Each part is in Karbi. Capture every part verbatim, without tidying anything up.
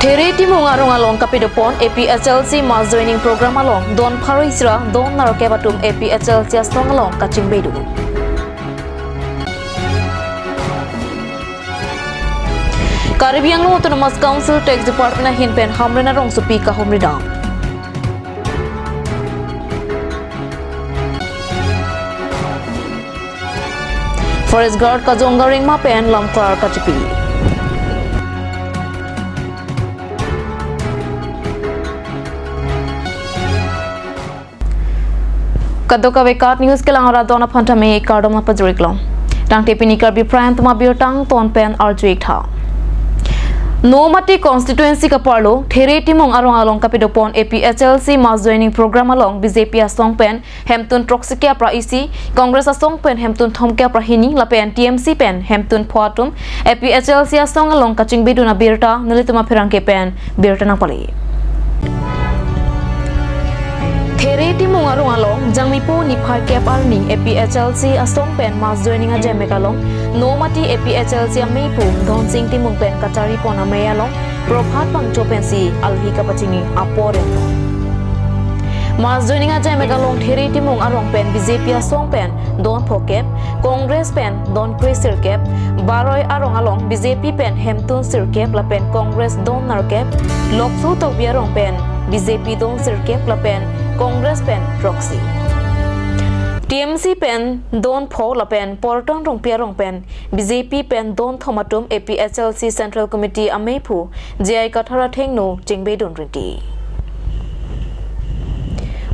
Here Timung arong along kapidopon A P H L C mass joining program along don pharo isi ra don nerkep atum A P H L C asong along kachingbedun. Karbi Anglong Autonomous Council Tax Department ahin pen Hamren arongsopi kahumri dam. Forest Guard Kajong Garing ma pen lamklar kachipi. Kadokave KAT News kelang arat don aphan tame kardom nangpajirlo. Tangte pini Karbi Prime Time abirta angton pen arju-ik tha. Nomati constituency kaparlo There Timung arong along kapidopon A P H L C mass joining program along B J P asong pen hemtun throksi kep ra isi, Congress asong pen hemtun thomkep ra hini, lapen T M C pen hemtun pho atum A P H L C asong along kachingbedun abirta nelitum apherangke pen birta nangpale. There Timung arong along Jangmipo niphai kep arni A P H L C asong pen mass joining ajemek along Nomati A P H L C ameipu Dhonsing Timung pen kacharipon amei along Prabhat Bangcho pensi alhi kapachini apor en. Mass joining ajemek along There Timung arong pen B J P asong pen don pho kep, Congress pen don kre sirkep, Baroi arong along B J P pen hemtun sirkep lapen Congress don nerkep, Lokso Tokbi arong pen B J P don sirkep lapen Congress pen throksi. T M C pen don pho lapen Portang Rongpi arong pen B J P pen don thom atum A P H L C Central Committee ameipu J I Kathar athengno chingbedun rinti.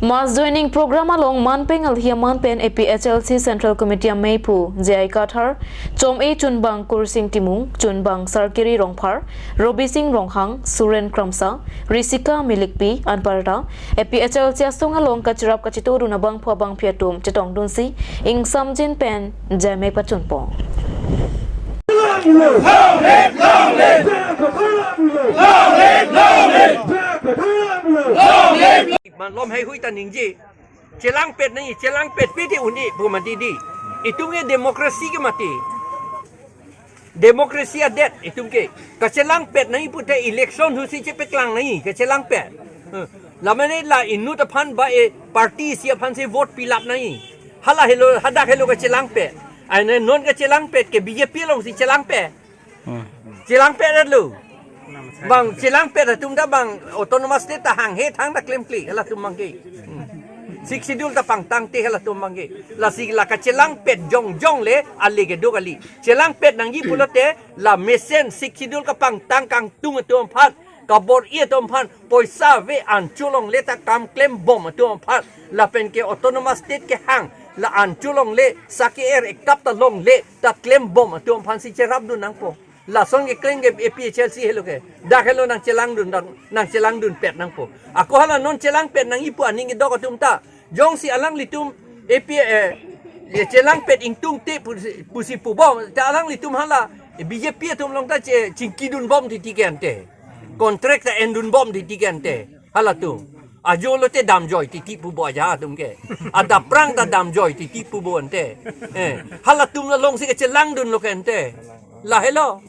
Mass joining program along man pen alhi aman pen A P H L C Central Committee ameipu J I Kathar, Chom-e Chunbang Kursing Timung, Chunbang Sarkiri Rongphar, Robising Ronghang, Suren Kramsa, Risika Milikpi anparta A P H L C asong along kachirap kachitodun abangphu abangphi atum chetongdunsi ingsamjin pen jaime pachunpon. Malom heihui ta ningje, chelangpet nangji, chelangpet pete un-e pu mati di. Itum ke democracy ke mati. Democracy adet itum ke. Kachelangpet nangji pute election husi chepeklang nangji, kachelangpet. Eh, lamane la inut aphan ba e party isi aphansi vote pilap nangji. Hala helo, hadak helo kachelangpet. Aine non kachelangpet ke B J P alongsi chelangpet. Hmm. Chelangpet lo. Bang chelangpet atum ta bang autonomous state ta hanghe thangta klemkle halatum bang ke. Hmm. Sixth Schedule ta pangtangte halatum bang ke. Lasi la kachelangpet jongjong le ale kedo kali. Chelangpet nangji pulote la mesen Sixth Schedule kapangtang kangtung atum aphan, kabor-i atum aphan, poisa ave anchot longle ta kam klembom atum aphan, lapen ke autonomous state kehang la anchot longle, saki er ekap ta longle ta klembom atum aphansi cherapdun nangpo. Lason keklem ke A P H L C helo ke. Dak helo nangchelangdun, nang, nangchelangdunpet nangpo. Ako hala non chelangpet nangji pu aning kedok atum ta. Jongsi alanglitum A P, eh, eh, chelangpet ingtungte pusi, pusi pubom. Ta alanglitum hala, eh, B J P atum along ta che, chingkidunbom titi ke ante. Contract ta endunbom titi ke ante. Halatum. Ajo lote damjoi titi pubo aja atum ke. Adapprang ta damjoi titi pubo ante. Eh, halatum alongsi kachelangdunlo ke ante. Lahelo.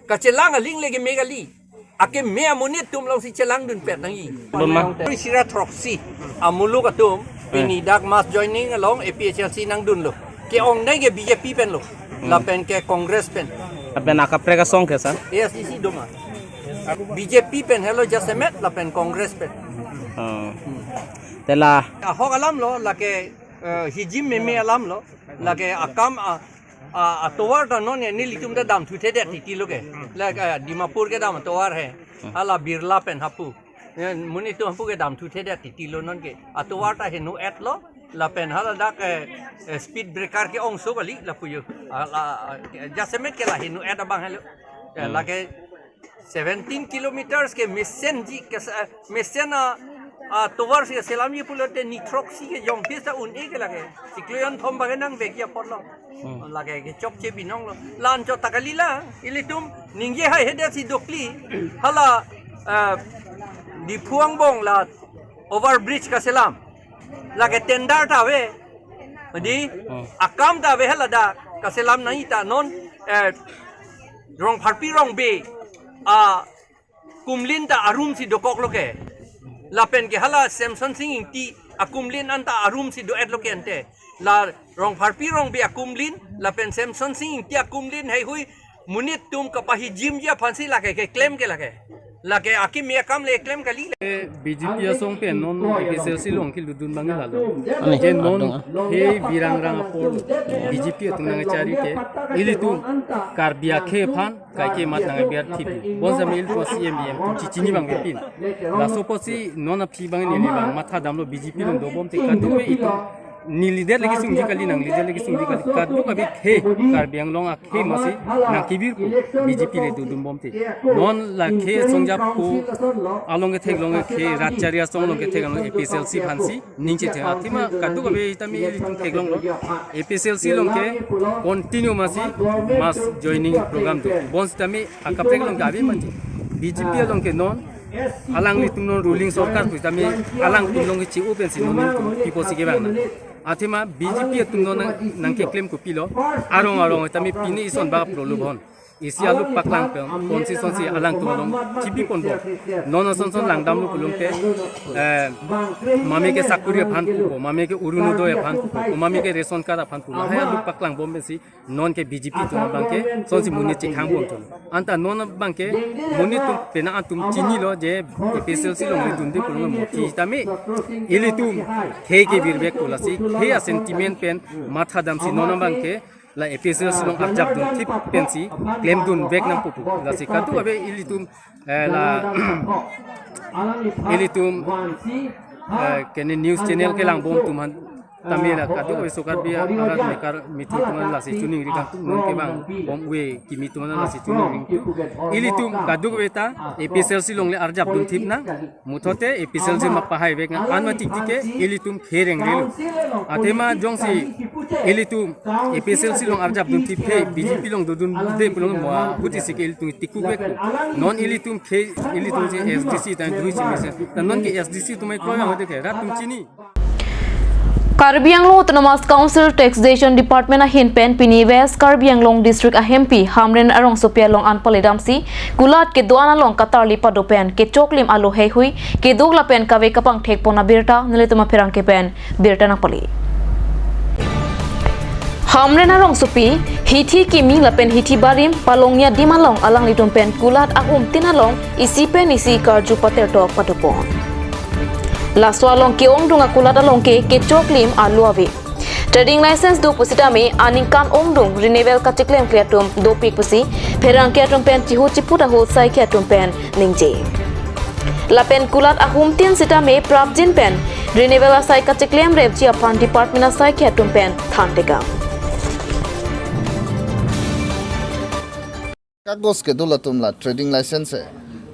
Kachelang aling lagi megali. Akeme amonit atum alongsi chelangdunpet nangji. Bun ma? Isi ra throksi amuluk atum pini dak mass joining along A P H L C nangdunlo. Ke-ong nai ke B J P penlo. Hmm. Lapen ke Congress pen. Lapen akaprek asong ke, sir? A I C C do ma. B J P pen helo jasemet lapen Congress pen. Oh. Te la. Ahok alamlo, lake, eh, hijim meme alamlo, lake akam a, a, atovar ta non nelitum ta damthuthedet titi lo ke. Lake, eh, Dimapur kedam atovar he. Hala Birla pen hapu. Eh, monit atum hapu kedamthuthedet titi lo non ke. Atovar ta heno-et lo. Lapen hala dak, eh, eh, speed breaker ke-ongso kali lapu jo. Hala, eh, jasemet ke la heno-et abang helo. Eh, hmm, lake seventeen kilometers ke mesenji ke sa-, mesen a, atovar si selamji pulote ni throksi ke jongphi sa un-e ke lake. Siklo jonthom bang ke nangvekji apotlo. Hmm. Lake kechokche binonglo. La anchot ta kali la, ilitum ningje haihedetsi dokli. Hala, eh, Diphu angbong la overbridge kaselam. Lake tender ta ave. Di, hmm, akam ta ave hala dak kaselam nangji ta non, eh, Rongpharpi Rongbe a akumlin ta arum si dokoklo ke. Lapen ke hala Semson Sing Ingti akumlin anta arum si do-etlo ke ante. La Rongpharpi Rongbi akumlin, lapen Semson Sing Ingti akumlin heihui monit atum kapahijimji aphansi lake keklem ke lake. Lake akimi akam le klem kali le. B J P asong pen non A P H L C along kelutdun abang lalo. Ani, je non adung, ah. He birang rang apor B J P atum nangchari ke ilitum Karbi akhei aphan kaike mat nangbiar thip. Bonsitame ilitum C M, E M atum chichini abang pin. Laso apotsi non aphi abang neli abang matha damlo, B J P along dobom te kadokave itum neli leader lagi sungji kali, nang leader lagi sungji kali, kadokave khei Karbi Anglong akhei masi nangkebirpo B J P le dodunbom te. Non la khei asong ajap ko along ketheklong, khei rat chari asong along ketheklong A P H L C aphansi ning chethe. Athema kadokave sitame ilitum theklonglo, A P H L C along ke continue masi mass joining program do. Bonsitame akaprek along ke ave mati. B J P along ke non alanglitum non ruling sorkar pusitame alangtum along ke chi-o pensi non nelitum piposi kevang nang. Athema B J P atum non nang, nangkeklem kopilo, arong arong sitame pine ison bak prolubhon isi alup paklang pen, ponsi sonsi alangtum along chipi ponbom. Non ason son langdamlo pulote, eh, mame ke sakuri aphan pupo, mame ke Orunodoi aphan pupo, mame ke ration card aphan pupo. Lahai alup paklangbom pensi non ke B J P atum abang ke sonsi monit chekhangbom tun. Anta non abang ke monit atum pena atum chinilo je A P H L C along ledunde pulo mo. Sitame ilitum khei kebirbek ko, lasi khei a-sentiment pen matha damsi non abang ke la A P H L C along arjapdun thip pensi klemdunvek nangpo pu. Lasi kadokave ilitum, eh, la ilitum, eh, kene news channel kelangbom atum aphan tame la kadokave sorkar bi arat mekar meeting atum aphan lasi choningri kangtung, non kevang bom ave kimi atum aphan lasi choningri tu. Ilitum kadokave ta A P H L C along le arjapdun thip nang. Muthote A P H L C ma pahaivek nang, an mati tike ilitum khei rengrelo. Athema jongsi ilitum A P H L C along arjapdun thip khei B J P along dodunde pulo mo, ahut isi ke ilitum tikukvek. Non ilitum khei, ilitum si S D C ta dui si mesen. Ta non ke S D C atum ai kroiang hote ke rat atum chini. Karbi Anglong Autonomous Council Taxation Department ahin pen pini West Karbi Anglong District ahempi Hamren arongsopi along an pale damsi kulat kedo-an along katarli pado pen kechoklim alo heihui keduk lapen kave kapangthek pon abirta nelitum apherangke pen birta nangpale. Hamren arongsopi hithi kimi lapen hithi barim palongji adim along alanglitum pen kulat ahumtin along isi pen isi karju patertok padopon. Laso along ke-ongdung akulat along ke kechoklim alo ave. Trading license do pusitame aningkan ongdung renewal kacheklemkle atum dopik pusi pherangke atum pen chihu chiput ahut saikhi atum pen ningje. Lapen kulat ahumtin sitame prapjin pen renewal asai kacheklemrepji aphan department asaikhi atum pen thantekang. Kagos kedo latum la trading license he.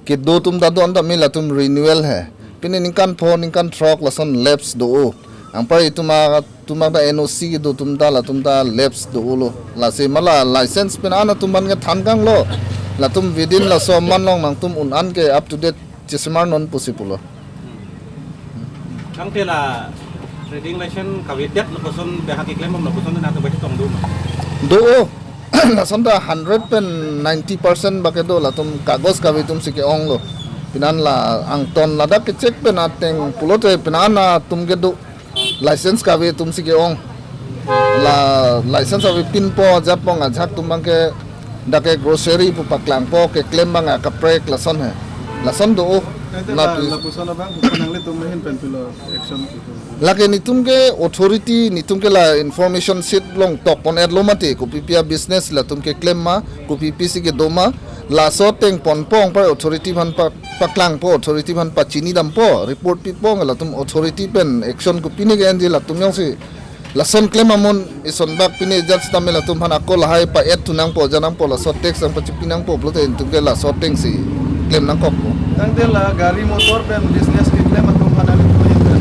Kedo atum ta do-an tame latum renewal he. Pini ningkan pho, ningkan throk lason lapse do-o. Anpar itum atum ta N O C kedo atum ta latum ta lapse do-olo. Lasi mala license pini an atum aphan kethankanglo. Latum within laso aman along nangtum un-an ke up to date chesemar non pusi pulo. Tangte la trading license kavedet lapuson bihek keklembom lapuson na to bagi tong dum. Do-o. Lason ta hundred pen ninety percent bak kedo, latum kagos kave atum si ke-onglo. Pini an la angton ladak kechek pen ateng pulote pini an atum kedo license kave atum si ke-ong. La license avepinpo ajat pon ajahak atum abang ke dak ke grocery pu paklangpo, keklem abang akaprek lason he. Lason do-o. Tangte na la pi- lapuson abang, bukan nanglitum ahin pen pilo action itu. Lake netum ke authority, netum ke la information sheet along tokpon-etlo mati, kopipi abusiness latum keklem ma, kopipi si kedo ma, laso ateng ponpo anpar authority aphan pa-, paklangpo, authority aphan pachini dampo, report pipo, latum authority pen action kopine ke-enji latum jongsi lason klem amun ison bak pine ajat sitame latum aphan ako lahai pa-et thu nangpo, ja nangpo, laso tax nangpachipi nangpo pulote netum ke laso atengsi klem nangkokpo. Tangte la gari motor pen business keklem atum aphan alit ko hin pen.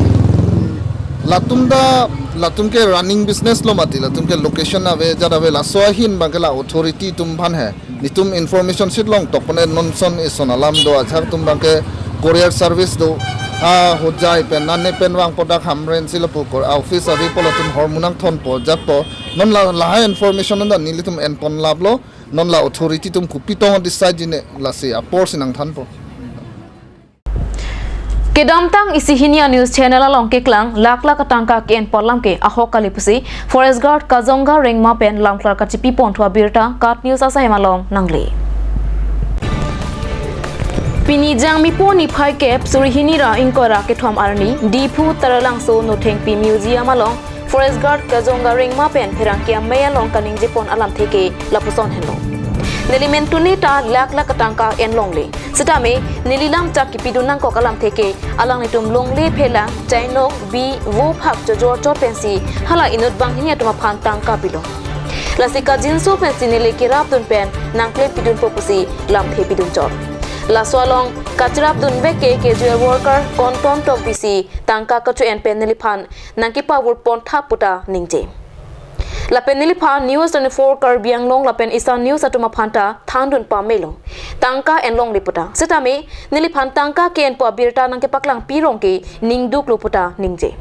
Latum ta, latum ke running business lo mati, latum ke location ave, ajat ave, laso ahin abang ke la authority atum aphan he. Netum information sheet along tokpon-et, non son ison alam do, ajahak atum abang ke courier service do. Ha Hojai pen, nane pen vangpo dak Hamren si lapu ko office avepo, latum hormu nangthonpo, ajatpo. Non la, lahai information non ta nelitum enpon laplo. Non la authority atum kopi tong decide ji ne, lasi apor si nangthanpo. Kedamtang isi hini a-news channel along keklang lakh lakh atangka ke-enpo alam ke ahok kali pusi Forest Guard Kajonga Rengma pen lamklar kachipipon thu abirta KAT News asai hem along nangle. Pini Jangmipo niphai kep suri hini ra ingkoi ra kethom arni Diphu Taralangso Nothengpi Museum along Forest Guard Kajonga Rengma pen pherangke amei along kaningjepon alamthe ke lapuson henlo. Neli mentuni ta lakh lakh atangka enlongle. Sitame neli lamchak kipidun nangkok alamthe ke alanglitum longle phelang, chainong, bi, vo phak chojor chot pensi hala inut banghini atum aphan tangka pilo. Lasi kajinso pensi neli kerapdun pen nangklepidunpo pusi lamthe pidun chot. Laso along kacherapdunvek ke casual worker Konton Tokbi si tangka kacho-en pen neliphan nangkepavurpon thap puta ningje. Lapen neliphan News twenty-four Karbi Anglong lapen Isan News atum aphan ta thandun pamelo. Tangka enlongle puta. Sitame neliphan tangka ke-enpo abirta nangkepaklang pirong ke ningduklo puta ningje.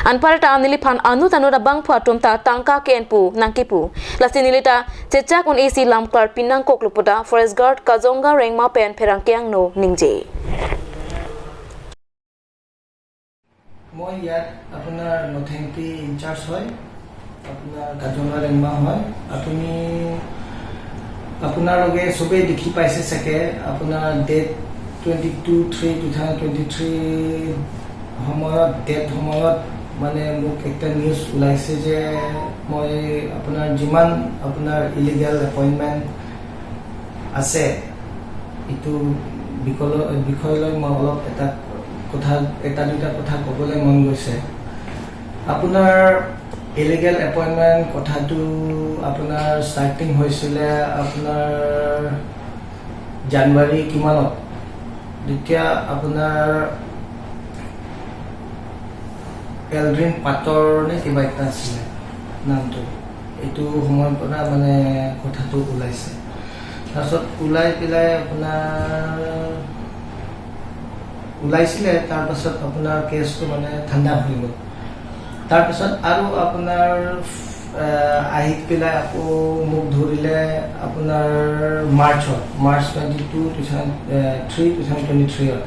Anparta neliphan anut anut abangphu atum ta tangka ke-enpo nangkepu. Lasi neli ta chechak un-e si lamklar pinangkoklo puta Forest Guard Kajonga Rengma pen pherangke angno ningje. মই ইয়াত আপোনাৰ নথেংপি ইনচাৰ্জ হয়, আপোনাৰ কাজঙা ৰেংমা হয়। আপুনি, আপোনালোকে চবেই দেখি পাইছে চাগে, আপোনাৰ date twenty two three two thousand twenty three সময়ত, ডেট সময়ত মানে মোক একটা নিউজ ওলাইছে যে মই আপোনাৰ যিমান আপোনাৰ ইলিগেল এপইণ্টমেণ্ট আছে, এইটো বিষয়লৈ, বিষয়লৈ মই অলপ এটা কথা, এটা দুটা কথা ক'বলৈ মন গৈছে। আপোনাৰ ইলিগেল এপইণ্টমেণ্ট কথাটো আপোনাৰ ষ্টাৰ্টিং হৈছিলে আপোনাৰ জানুৱাৰী কিমানত, যেতিয়া আপোনাৰ এলড্ৰিন পাটৰ নে কিবা এটা আছিলে নামটো, এইটো সময়ৰ পৰা মানে কথাটো ওলাইছে। তাৰপিছত ওলাই পেলাই আপোনাৰ ওলাইছিলে, তাৰপাছত আপোনাৰ কেছটো মানে ঠাণ্ডা হৈ গ'ল। তাৰপিছত আৰু আপোনাৰ, আহ, আহি পেলাই আকৌ মোক ধৰিলে আপোনাৰ মাৰ্চত, March twenty two, two thousand, ah, three, two thousand twenty থ্ৰীত,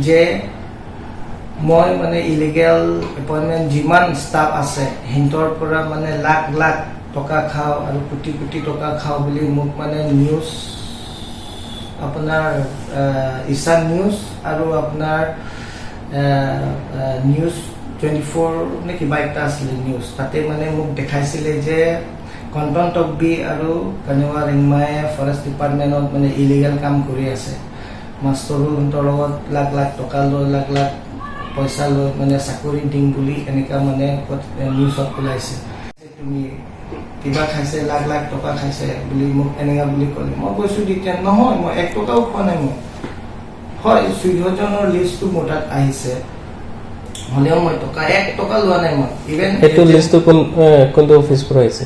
যে মই মানে ইলিগেল এপইণ্টমেণ্ট যিমান ষ্টাফ আছে, সিহঁতৰ পৰা মানে লাখ লাখ টকা খাওঁ আৰু কোটি কোটি টকা খাওঁ বুলি মোক মানে নিউজ, আপোনাৰ, আহ, ইছান নিউজ আৰু আপোনাৰ, আহ, আহ, নিউজ টুৱেণ্টি ফ'ৰ নে কিবা একটা আছিলে নিউজ, তাতে মানে মোক দেখাইছিলে যে কণ্টন তকবি আৰু কাজঙা ৰেংমায়ে ফৰেষ্ট ডিপাৰ্টমেণ্টত মানে ইলিগেল কাম কৰি আছে। মাষ্টৰহঁতৰ লগত লাখ লাখ টকা লৈ, লাখ লাখ পইচা লৈ মানে চাকৰি দিম বুলি এনেকা মানে ক'ত, এ, নিউজত ওলাইছে। তুমি কিবা খাইছে, লাখ লাখ টকা খাইছে বুলি মোক এনেকা বুলি ক'লে। মই কৈছোঁ, "তেতিয়া নহয়, মই এক টকাও খোৱা নাই মই।" হয়, চৈধ্যজনৰ লিষ্টটো মোৰ তাত আহিছে, হ'লেও মই টকা, এক টকা লোৱা নাই মই। ইভেন এইটো এজেণ্ট লিষ্টটো কোন, এ, কোনটো অফিচৰ পৰা আহিছে?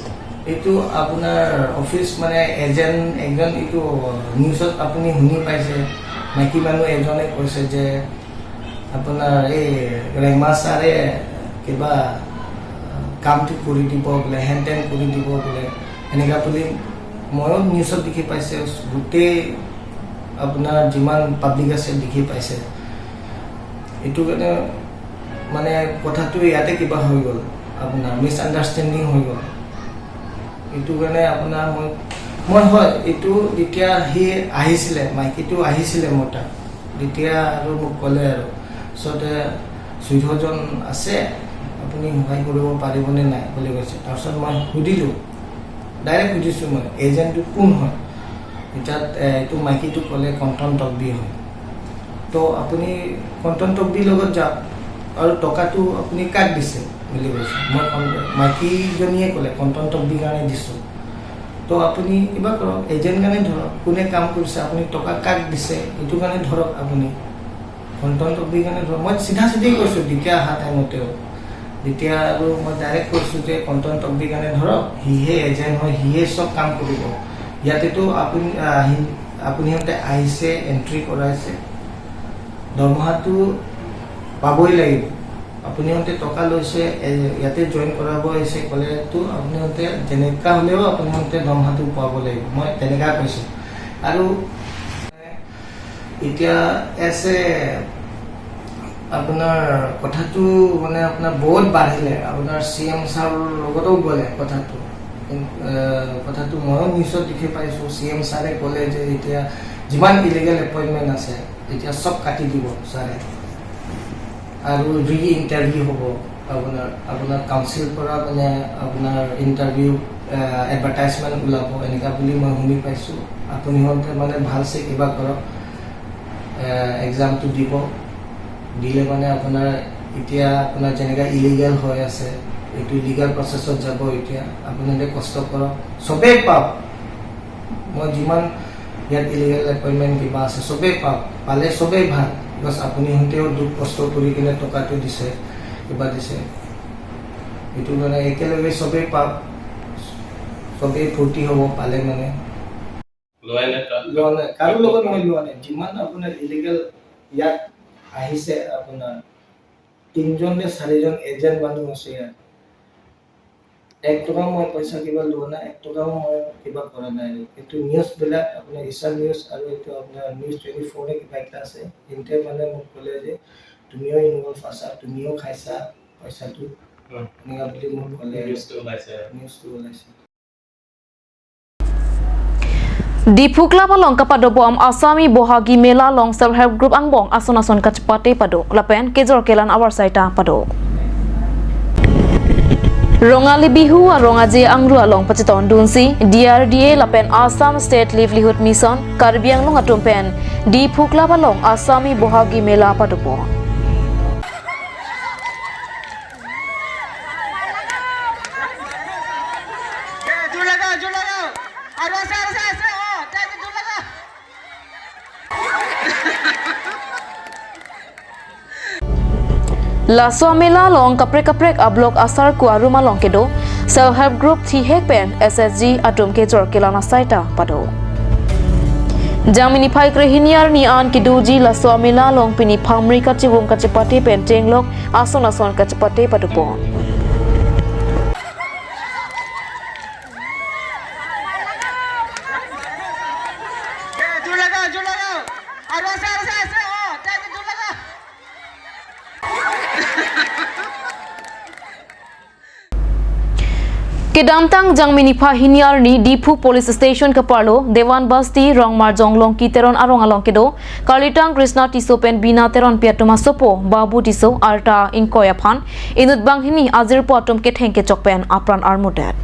এইটো আপোনাৰ অফিচ মানে এজেণ্ট একজন, এইটো নিউজত আপুনি শুনি পাইছে, মাইকী মানুহ এজনে কৈছে যে আপোনাৰ এই ৰেংমা ছাৰে কিবা কামটো কৰি দিব বোলে, হেন তেন কৰি দিব বোলে, এনেকা বুলি ময়ো নিউজত দেখি পাইছে, গোটেই আপোনাৰ যিমান পাব্লিক আছে দেখি পাইছে। এইটো কাৰণে মানে কথাটো ইয়াতে কিবা হৈ গ'ল, আপোনাৰ মিছ আণ্ডাৰষ্টেণ্ডিং হৈ গ'ল। এইটো কাৰণে আপোনাৰ মই, মই হয়, এইটো যেতিয়া সি আহিছিলে, মাইকীটো আহিছিলে মোৰ তাত, তেতিয়া আৰু মোক ক'লে আৰু, "ওচৰতে চৈধ্যজন আছে, আপুনি সহায় কৰিব পাৰিবনে নাই?" বুলি কৈছে। তাৰপিছত মই সুধিলোঁ, ডাইৰেক্ট সুধিছোঁ মই, "এজেণ্টটো কোন হয়?" এতিয়া, এ, এইটো মাইকীটো ক'লে, "কণ্টন তকবি হয়।" "তো আপুনি কণ্টন তকবিৰ লগত যাওক আৰু টকাটো আপুনি কাক দিছে?" বুলি কৈছে। মই কম-, মাইকীজনীয়ে ক'লে, "কণ্টন তকবিৰ কাৰণে দিছোঁ।" "তো আপুনি কিবা কৰক, এজেণ্ট কাৰণে ধৰক, কোনে কাম কৰিছে, আপুনি টকা কাক দিছে, এইটো কাৰণে ধৰক আপুনি।" কণ্টন তকবিৰ কাৰণে ধৰক, মই চিধা চিধি কৈছোঁ, দ্বিতীয় অহা টাইমতেও। দ্বিতীয় আৰু মই ডাইৰেক্ট কৈছোঁ যে কণ্টন তকবিৰ কাৰণে ধৰক, সিহে এজেণ্ট হয়, সিহে চব কাম কৰিব। ইয়াতেতো আপুনি, আহ, হি-, আপুনি সিহঁতে আহিছে, এণ্ট্ৰি কৰাইছে, দৰমহাটো পাবই লাগিব। আপুনি সিহঁতে টকা লৈছে, এ, ইয়াতে জইন কৰাব আহিছে ক'লেতো আপুনি সিহঁতে যেনেকা হ'লেও আপুনি সিহঁতে দৰমহাটো পাব লাগিব। মই তেনেকা কৈছোঁ। আৰু এতিয়া এজ এ আপোনাৰ কথাটো মানে আপোনাৰ বহুত বাঢ়িলে, আপোনাৰ চি এম ছাৰৰ লগতো গ'লে কথাটো। কিন-, এ, কথাটো ময়ো নিউজত দেখি পাইছোঁ, চি এম ছাৰে ক'লে যে এতিয়া যিমান ইলিগেল এপইণ্টমেণ্ট আছে, এতিয়া চব কাটি দিব ছাৰে। আৰু ৰি ইণ্টাৰভিউ হ'ব আপোনাৰ, আপোনাৰ কাউন্সিল পৰা মানে আপোনাৰ ইণ্টাৰভিউ, এ, এডভাৰটাইজমেণ্ট ওলাব, এনেকা বুলি মই শুনি পাইছোঁ। আপুনি হওঁতে মানে ভালছে কিবা কৰক, এ, এক্সামটো দিব। দিলে মানে আপোনাৰ এতিয়া আপোনাৰ যেনেকা ইলিগেল হৈ আছে, এইটো লিগেল প্ৰচেছত যাব। এতিয়া আপোনালোকে কষ্ট কৰক, চবেই পাওক। মই যিমান ইয়াত ইলিগেল এপইণ্টমেণ্ট কিবা আছে, চবেই পাওক। পালে চবেই ভাল, বিকজ আপুনি হওঁতেও দুখ কষ্ট কৰি কিনে টকাটো দিছে, কিবা দিছে। এইটো মানে একেলগে চবেই পাওক, চবেই ফূৰ্তি হ'ব পালে মানে। লোৱা নাই, কা-, লোৱা নাই, কাৰো লগত মই লোৱা নাই। যিমান আপোনাৰ ইলিগেল ইয়াত আহিছে, আপোনাৰ তিনিজন নে চাৰিজন এজেণ্ট মানুহ আছে ইয়াত। এক টকাও মই পইচা কিবা লোৱা নাই, এক টকাও মই কিবা কৰা নাই। কিন্তু নিউজবিলাক আপোনাৰ ইছা নিউজ আৰু এইটো আপোনাৰ নিউজ টুৱেণ্টি ফ'ৰ নে কিবা এটা আছে, সিহঁতে মানে মোক ক'লে যে তুমিও ইনভলভ আছা, তুমিও খাইছা পইচাটো, উম। এনেকুৱা বুলি মোক ক'লে। নিউজটো ওলাইছে। নিউজটো ওলাইছে। Diphu Club along kapadobom Assami Bohagi Mela along Self Help Group angbong ason ason kachepate pado lapen kejor kelang avarsai ta pado. Rongali Bihu arong aje angru along pachetongdunsi D R D A lapen Assam State Livelihood Mission Karbi Anglong atum pen Diphu Club along Assami Bohagi Mela padobom. Laso amela along kaprek kaprek ablock asarku arum along kedo Self Help Group thihek pen S H G atum kejor kelang asai ta pado. Jangmi niphai krehini arni an kedoji laso amela along pini phamri kachevung kachepate pen chenglok ason ason kachepate padopon. Kedamtang Jangmi niphai hini arni Diphu Police Station keparlo Dewan Basti Rongmarjong Longki Teron arong along kedo Karlitang Krishna Tisso pen Bina Teronpi atum asopo Babu Tisso arta ingkoi aphan inut banghini ajirpo atum ketheng kechok pen apran armudet.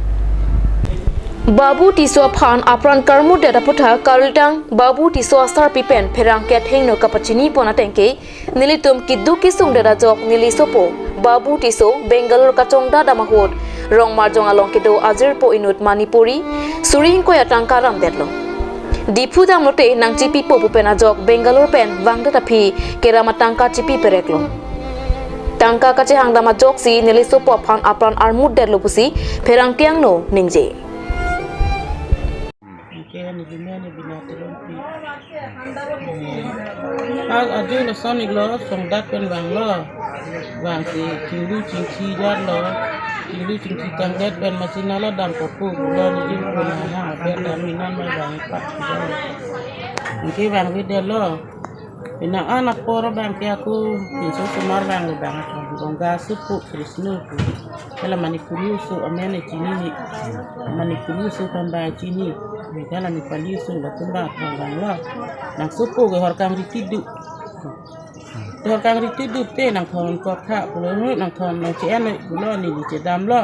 Babu Tisso aphan apran karmudet aputhak Karlitang Babu Tisso asarpi pen pherangke athengno kapachinipon atengke nelitum keduk kesung det ajok neli sopo Babu Tisso Bangalore kachongdat dam ahut Rongmarjong along kedo ajirpo inut Manipuri suri ingkoi atangka ramdetlo. Diphu damlote nangchipipo pu pen ajok Bangalore pen vangdet aphi keram atangka chipi pereklo. Tangka kachehang dam ajoksi neli sopo aphan apran armudetlo pusi pherangke angno ningje. Anke neli men Bina Teronpi. Eh, a, ajo lason iklo songdat pen vanglo. Vangsi chinglu chingchi jarlo. Chinglu chingchi tangdet pen masi nala dam kopu lo neli puna ha ber dam inan ma vang pak jarlo. Anke vangvedetlo. Penang an apor abang ke ako pinso sumar vanglo bang atum. Gongga sopo Krishna pu. Hala Manipuri oso amen e chini ni. Manipuri oso kan ba chini. Hala Nepali oso latum ba kan vanglo. Nangsopo ke hor kangri tidu. Hor kangri tidu te nangthon kotha pulo, nangthon nangche-en pulo neli chedamlo.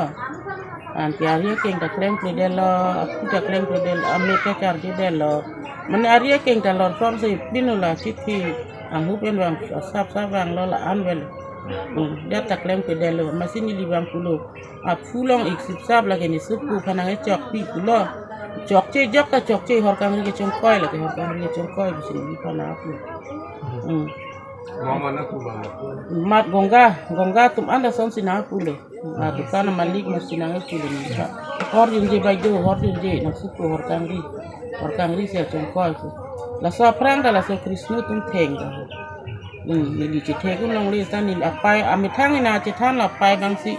Anke ari akeng ta klem kledetlo, aphu ta klem kledetlo, amek ta charjedetlo. Mane ari akeng ta lor sor se pinu la chithi anghu pen vang sap sap vanglo la-an vel. Hmm, det ta klem kledetlo, masi neli vang pulo. Aphu long ik sip sap lake ne sopo aphan nangkechokpi pulo. Chokche jok ta chokche hor kangri kechongkoi lake hor kangri kechongkoi pusi neli aphan nangpu. Hmm. Mat Gongga, Gongga atum anta sonsi nangpulo. Ah, dukan malik masi nangpulo neli aphan. Hor junje baido, hor junje, nangsopo hor kangri. Hor kangri si achongkoi si. Laso aphrang ta laso Krishna atum theng ta. Hmm, neli chethek un longle ta neli apai, amethang ina chethan la apai bangsi.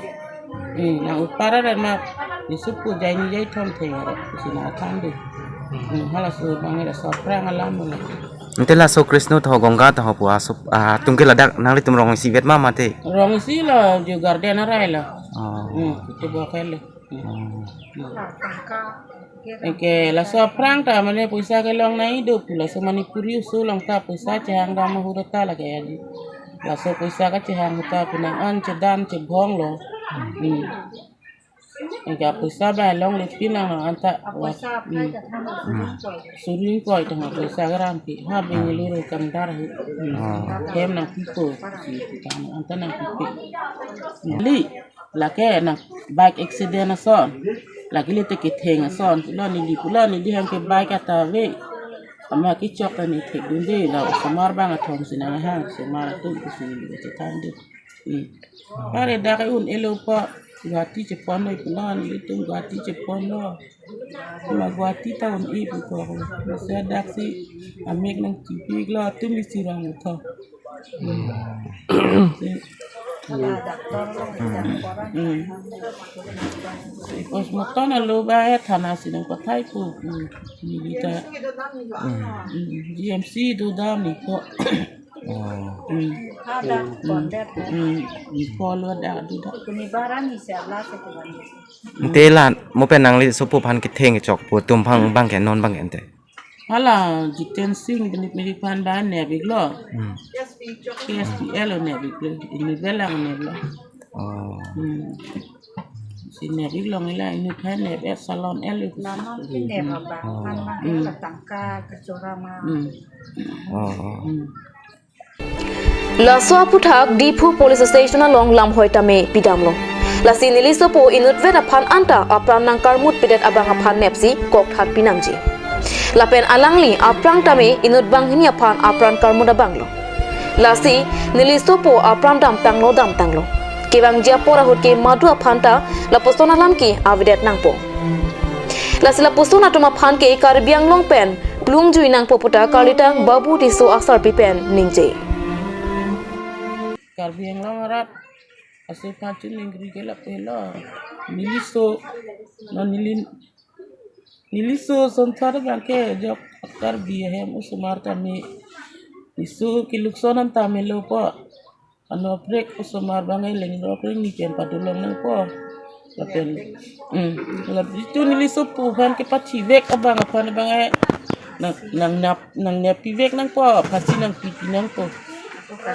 Hmm, nang upara ran ma, neli sopo jai ni jai thom theng aro, si nangthan do. Hmm, halaso bang laso aphrang alam lo. Ante laso Krishna tho Ganga tho pu aso atum ke ladak nanglitum rong isi vet ma mate. Rong isi lo, jo garden arai lo. Oh. Hmm, itu buah kali. Hmm. Anke laso aphrang ta mane poisa kelong nangji do pu, laso Manipuri oso along ta poisa chehang dam ahut ta lake aji. Laso poisa kachehang ahut ta penang an chedan chebhong lo. Hmm. Anke apoisa ba longlepi nang anta. Apoisa wa-, aphai hmm, ta than, hmm, suring koi. Suring koi tang apoisa kerampi. Ha, hmm, Bengaluru kangdar hu. Hmm. Ah. Hem nangpipo. Anta nangpipo. Li, lake nang bike accident ason. Lake lite ketheng ason. Pulo neli, pulo neli hem ke bike ata ave. Ama kechok ta neli thekdunde, la osomar bang athom si nanghang, osomar atum ke si neli chethan de. Hmm. Pare dak un-elo pa Guwahati cheponlo ipunan, ilitum Guwahati cheponlo. Ma Guwahati ta un-e pu ko. Masa dak si amek nangchipiklo, atum isi rong utho. Hmm. Hmm. Postmortem alo ba eh thana si nangpathai pu. Hmm. Neli ta. Hmm. Hmm. G M C do dam ni ko. Oh. Hmm. Ada kondet. Hmm. Hmm. Follow da do da. Kuni barang ni siap lah sekian. Ante la mo pen nangli sopo aphan ketheng chok pu atum bang bang ke non bang ke ante. Hala Jiten Singh bini pini aphan ba nepiklo. Hmm. K S P L nepiklo. Ini belang neplo. Oh. Hmm. Si nepiklo nila ini aphan nep, eh, salon el itu. Lama pin nep abang, oh, kan bang, hmm, ketangka, kechora ma. Hmm. Oh, oh. Hmm. Laso aputhak Diphu Police Station along lamhoi tame pidamlo. Lasi neli sopo inutvet aphan anta apran nangkarmut pidet abang aphan nepsi kokthat pinangji. Lapen alangli aphrang tame inut banghini aphan apran karmut abanglo. Lasi neli sopo apran damtanglo damtanglo. Kevangji apor ahut ke madu aphan ta lapuson alam ke avedet nangpo. Lasi lapuson atum aphan ke Karbi Anglong pen plungjui nangpo puta karlitang Babu Tisso asarpi pen ningje. Karbi Anglong arat aso aphan chiningri ke lapu helo. Neli so, non neli, neli so asonthot abang ke jok Karbi ahem osomar tame. Neli so keluk ason an tame lopo. Ano prek osomar abang eleng rok ring ni pen padolong nangpo. Lapen, hmm, lapen itu neli sopo aphan kepathivek abang aphan abang eh nang, nangnep, nangnepvek nangpo, pasi nangpipi nangpo.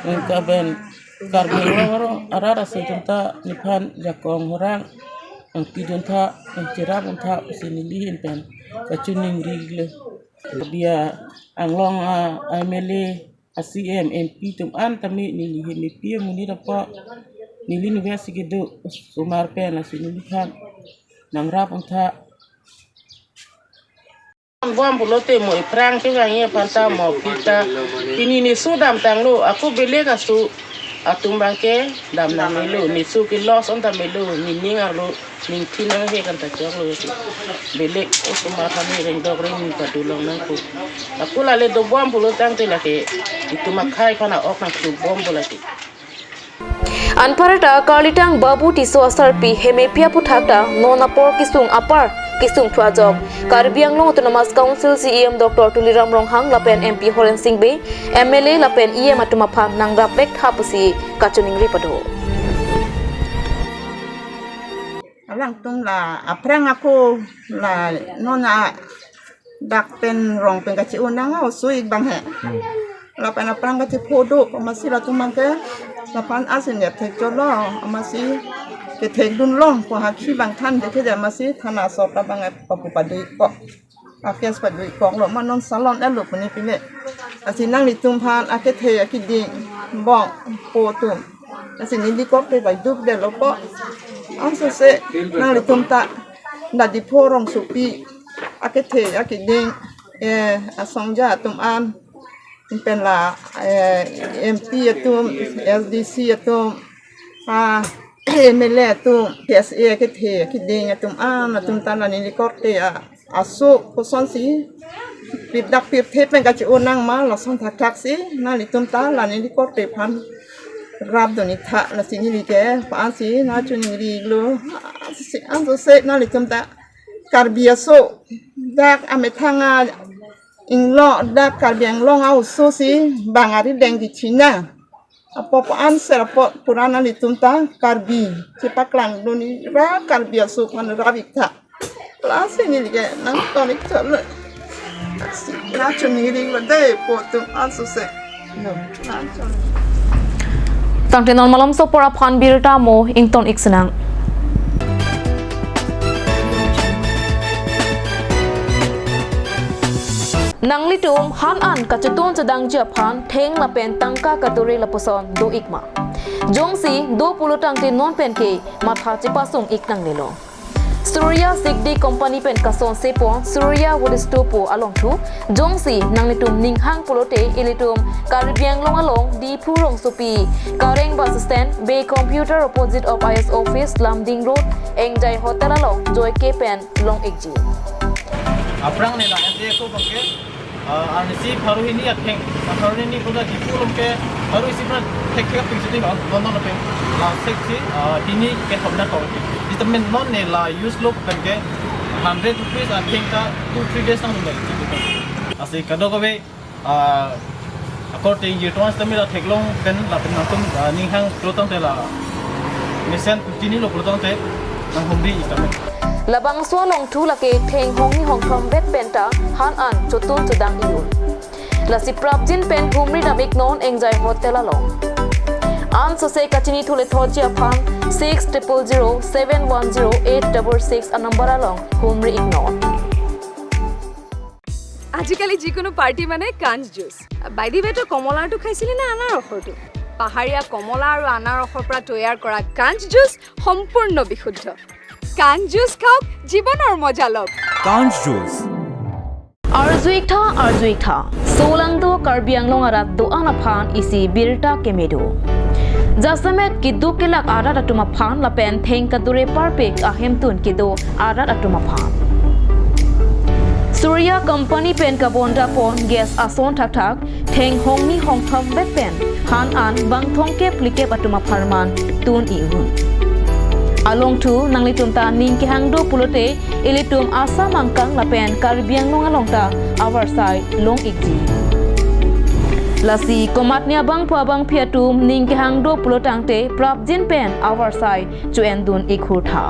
Nang kaben Karbi Anglong arong arat aso atum ta nephan jakong horang nangpidun tha, nangcherapdun tha pusi neli ahin pen kachiningrilo. Karbi Anglong a, M L A, a C M, M P atum an tame neli ahin nepi amonit apot neli nove si kedo osomar pen, lasi neliphan nangrapdun tha. Bom pulote mo aphrang kevangji aphan ta mo pita. Pini ne so damtanglo, ako belek aso atum abang ke dam nangmelo, ne so ke loss on ta melo, ne ning arlo, ningthin nanghe kan ta choklo si. Belek osomar aphan ne rengdok rengni padolong nangpo. Ako lale dobom pulo tangte lake itum akhei aphan a-ok nangklubompo lake. Anparta karlitang Babu Tisso asarpi hemepi aputhak ta non apor kesung apar kesung thu ajok Karbi Anglong Autonomous Council C E M Doctor Tuliram Ronghang lapen M P Horen Sing Bey, M L A lapen E M atum aphan nangrapvek tha pusi kachiningri pado. Alangtum la aphrang ako la non a dak pen rong pen kachi-un nang osoi ik bang he. Hmm. Lapen aphrang kachiphodo, amatsi latum abang ke, laphan asin ya thek cholo, amatsi kethekdun long, ko hakhi bang than dekhe de amatsi thana sop labang e papu padoi ko. A case padoi koklo, ma non salon elo puni pine. Lasi nanglitum aphan akethe akiding bong po atum. Lasi neli kok te bai duk detlo po. Ansose nanglitum ta la Diphu rongsopi akethe akiding, eh, asongja atum an, pen la, eh, M P atum, S D C atum, ah, M L A atum, K S A akethe akiding atum an, atum ta la neli korte a, aso kosonsi pirdak pirthe pen kachi-un nang ma, lason thakthak si nanglitum ta la neli korte aphan rapdun ik tha, lasi neli ke pa-an si nangchiningri iklo. Ansose, ansose nanglitum ta Karbi aso dak amethang a Inglo dak Karbi Anglong a-oso si bang arideng di China. Apot an ser apot puran nelitum ta Karbi chepaklang dun ra Karbi aso aphan ra bikta. Lasi neli ke nangton-ik chot lo. Nangchoningri lo dei po atum an sose. No, nangchon. Tangte non malomso apor aphan birta mo ington-ik sinang. Nanglitum han an kachetun chedangji aphan theng lapen tangka kadure lapuson do-ik ma? Jongsi do pulo tangte non penke matha chepasung-ik nanglelo. Surya Sikdi Company pen kasonse pon Surya Wood Store pu along thu, jongsi nanglitum ninghang pulote ilitum Karbi Anglong along Diphu Rongsopi, Kareng Bus Stand, Bay Computer opposite of I S office, Lumding Road, Engjai Hotel along joike pen long-ikji. Aphrang ne la N J S O bangke, ah, arnisi pharo hini atheng, ah, pharo hini koda Diphu along ke, pharo isi pra thek thek ping sitting on, non non ping. La sek si, ah, hini ke hobna kong. Di temen non ne la use lo pen ke hundred rupees atheng ta two three days nang nang. Lasi kadokave, ah, according to tomas tami la theklong pen lapen nangtum, ah, ninghang pulo tangte la mesen chini lo pulo tangte nanghumri-ik tame. Labangso along thu lake theng hongni hongthom vet penta han an chotun chodang-i un. Lasi prapjin pen humri dam-ik non Engjai Hotel along. An sose kachini thule thotji aphan six triple zero seven one zero eight double six a number along humri-ik non. আজিকালি যিকোনো পাৰ্টি মানে কাঞ্চ juice. By the ৱে, তই কমলাৰটো খাইছিলি নে আনাৰসৰটো? পাহাৰীয়া কমলা আৰু আনাৰসৰ পৰা তৈয়াৰ কৰা কাঞ্চ জুচ সম্পূৰ্ণ বিশুদ্ধ। কাঞ্চ জুচ খাওক, জীৱনৰ মজা লওক। Kanch juice. Arju-ik tha, arju-ik tha. Solangdo Karbi Anglong arat do-an aphan isi birta keme do. Jasemet keduk kelak arat atum aphan lapen theng kadure parpik ahemtun kedo arat atum aphan. Surya Company pen kabonda pon gas ason thakthak, theng hongni hongthom vet pen han an bang thomkep phlikep atum apharman tun-i un. Along thu nanglitum ta ning kehang do pulote ilitum Assam angkang lapen Karbi Anglong along ta avarsai long-ikji. Lasi komatne abangphu abangphi atum ning kehang do pulo tangte prapjin pen avarsai cho-en dun-ik hur tha.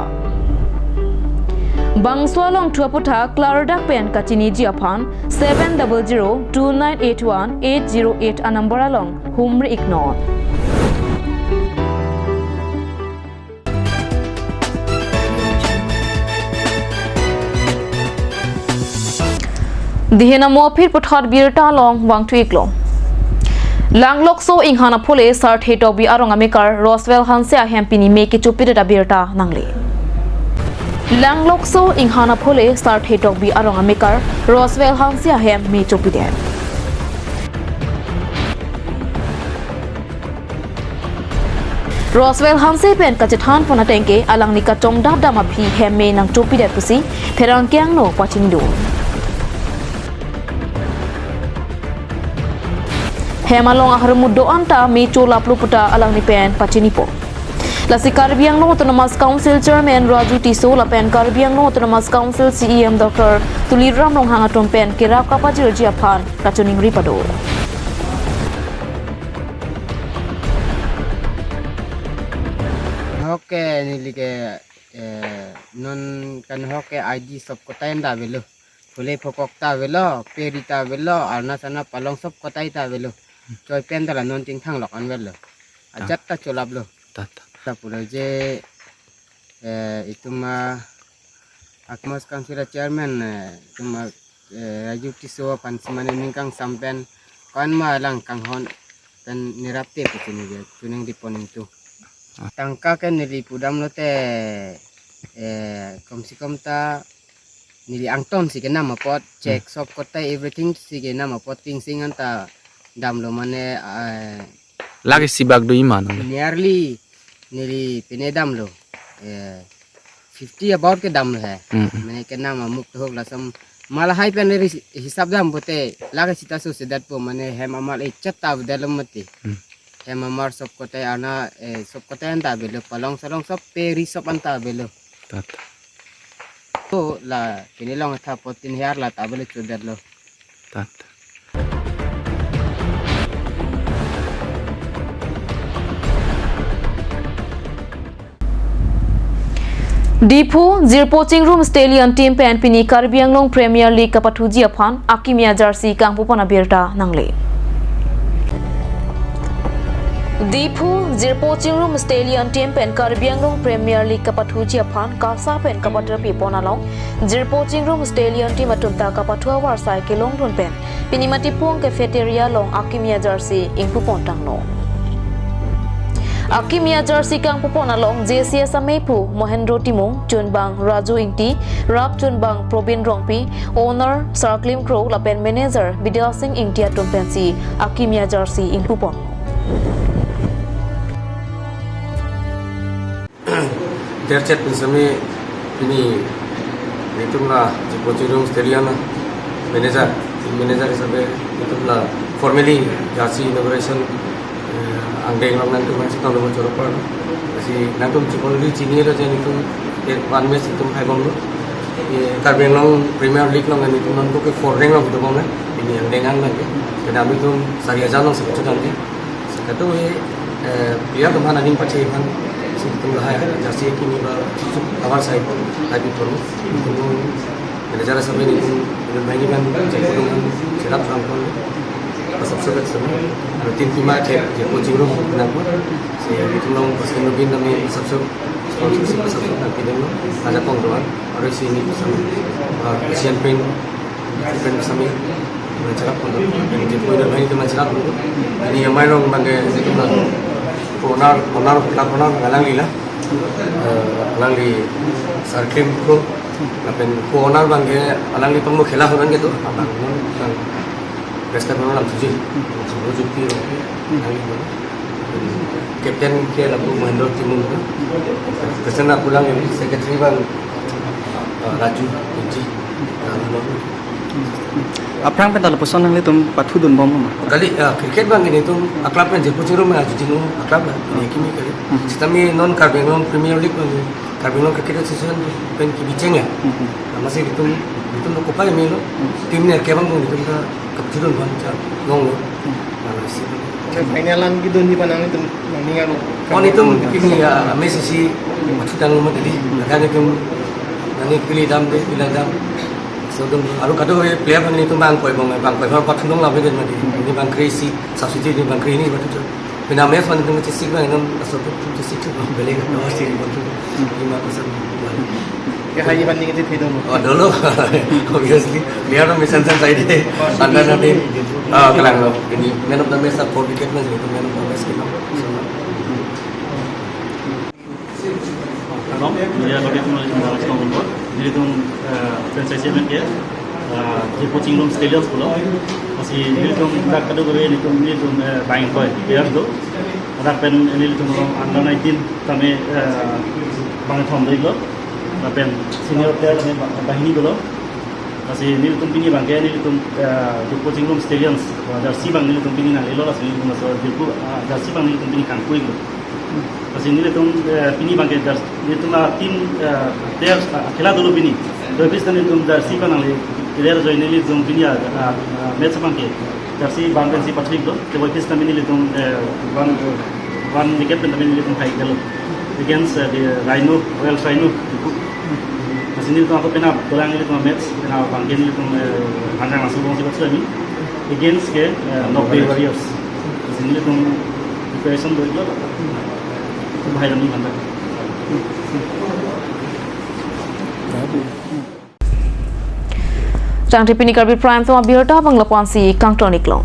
Bangso along thu aputhak klardak pen kachiniji aphan seven double zero two nine eight one eight zero eight a number along humri-ik non. Dihin amo phir puthot birta along vangthu-iklo. Langlokso Inghan Aphole Sarthe Tokbi arong amekar Roswell Hanse ahem pini me kechopidet abirta nangle. Langlokso Inghan Aphole Sarthe Tokbi arong amekar Roswell Hanse ahem me chopidet. Roswell Hanse pen kachethan pon ateng ke alangli kachongdat dam aphi hem me nangchopidet pusi pherangke angno pachini do. Hem along ahormu do-an ta me cholaplo puta alangli pen pachinipo. Lasi Karbi Anglong Autonomous Council Chairman Raju Tisso lapen Karbi Anglong Autonomous Council C E M Doctor Tuliram Ronghang atum pen kerap kapajirji aphan kachiningri pado. Hoke neli ke, eh, non kan hoke I D sob kotai anta avelo. Phule phokok ta avelo, peri ta avelo, arna sana palong sob kotai ta avelo. Choi pen ta la non tingthang lok an avelo. Ajat ta cholaplo. Ta, ta. Ta pulo je, eh, itum a Autonomous Council a chairman, eh, itum a, eh, Raju Tisso aphan si mane ning kangsam pen ko-an ma lang kanghon pen nerap te pu chini je, chuning di pon ingtu. Ah. Tangka ke neli pudamlo te, eh, kom si kom ta neli angton si kenam apot, check, hmm, sob kotai everything si kenam apot, tingsing anta damlo mane, eh, lake sibak do iman. Nearly neli pine damlo, eh, fifty about ke damlo he. Hmm. Mane kenam amuk tohok lason ma lahai pen neli hisap dam pote lake sita so sedat po mane hem amal echat ta avdalo mati. Hmm. Hem amar sob kotai arna, eh, sob kotai anta avelo, palong salong sob peri sob anta avelo. Ta, ta. To la pine long tha potin her la ta avelo chodetlo. That. Diphu, Jirpo Chingrum Stallion team pen pini Karbi Anglong Premier League kapathuji aphan akimi ajersey kangpupon abirta nangle. Diphu, Jirpo Chingrum Stallion team pen Karbi Anglong Premier League kapathuji aphan KASA pen kapaterpipon along Jirpo Chingrum Stallion team atum ta kapathu avarsai kelongdun pen pini Matipung Cafeteria along akimi ajersey ingpupon tanglo. Akimi ajersey kangpupon along J C S amephu Mohendro Timung, chunbang Raju Ingti, rap chunbang Probin Rongpi, owner Sarklim Kro lapen manager Bidya Singh Ingti atum pensi akimi ajersey ingpupon. Derchet pen sami pini nelitum la Jirpo Chingrum Stallion manager, team manager hisabe nelitum la formally jersey inauguration, eh, angdeng along nangtum masih tahun nomor chorok par. Masih nangtum chikon di chini ada je nelitum, eh, one match nelitum hai bomlo. Eh, Karbi Anglong Premier League along nelitum nangtum ke four rank along nelitum bomlo. Pini angdeng angnang ke. Karena nelitum sari aja along sekitar nanti. Kado he, eh, player atum aphan aning pache aphan, si nelitum lahai hai, jersey akimi ba, avarsai, hai pi pon, nelitum manager asap nelitum, nelitum bank iban, cek pon, cek up pon, asap asap asap, aro team pima cek, cek coaching room pon, si nelitum along, pas nelitum bin nami asap asap, sponsorship asap asap, nang pidem lo, ajakong doan, aro si nelitum asap, ah, Asian Paint, Pen sami, manchak pon, pen je pun pen ke manchak pon. Pini amei along abang ke nelitum la owner, owner, club owner alangli la. Eh, alangli Sarklim Kro. Lapen co-owner abang ke alanglitum lo khela honan ke tu. Abang non, abang respect non lam suji. Suji juti. Alangli lo. Captain ke lapu Mohendro Timung. President apulang ini, secretary abang, eh, Raju Ingti. Alangli lo. Aphrang pen ta lapuson nanglitum pathudun bom ma? Kali, ah, cricket abang nelitum a-club pen Jirpo Chingrum pen ajujin a-club la, ini akimi kali. Hmm. Sitame non Karbi Anglong Premier League abang, Karbi Anglong Cricket Association pen kebicheng ya. Hmm. Masih nelitum, nelitum lo kopai melo. Hmm. Team nerkep abang nelitum ta kapchirun bom cha long lo. Hmm. Masih. Final an kedun di panang nelitum, nang ninga lo. Oh, nelitum kini ya, Messi si, maksud ang mo tadi. Ada nelitum, nani pili dam de, pila dam. So, nelitum, aro kado ke player abang nelitum bang koi bang, bang koi bang pathulong la begen mati. Ini bang crazy, substitute ini bang crazy, batu tu. Pina match abang nelitum chisik abang, nelitum, so, tu chisik tu bang, beli, no, si, batu. Lima kosong. Ke hai abang nelitum thedun lo. Oh, dolo. Obviously, player abang mission san side. Anda nanti, ah, kelang lo. Ini man of the match, four wicket abang, nelitum man of the match, gitu. Kardom, media audience nangtum, nelitum, eh, franchise chairman ke, eh, Jirpo Chingrum Stallions pulo. Lasi nelitum dak kado kave nelitum, nelitum, eh, bang ingkoi players do. Lapen nelitum along under nineteen tame, eh, bangkethom do-iklo. Lapen senior player tame bang, banghini dolo. Lasi nelitum pini abang ke nelitum, eh, Jirpo Chingrum Stallions, eh, jersey abang nelitum pini nanglelo, lasi nelitum laso Jirpo, ah, jersey abang nelitum pini kangpu-iklo. Lasi nelitum, eh, pini abang ke jers-, nelitum la team, eh, players, ah, khela dolo pini. Tebonta nelitum jersey abang nangle, player ajoine nelitum pini, ah, ah, match abang ke jersey abang pensi pathik do. Tebonta nelitum, eh, one, one wicket pen nelitum hai dolo. Against, eh, the Rhino, Royal Rhino. Lasi nelitum ako penap, dolang nelitum match, penap abang ke nelitum, eh, hanjang langsung bong si patsu ami. Against ke, eh, Nok Bay Warriors. Lasi nelitum preparation do-iklo. Bahai kami mantap. Tangte pini Karbi Prime Time abirta abang lapu-an si kangton-iklo.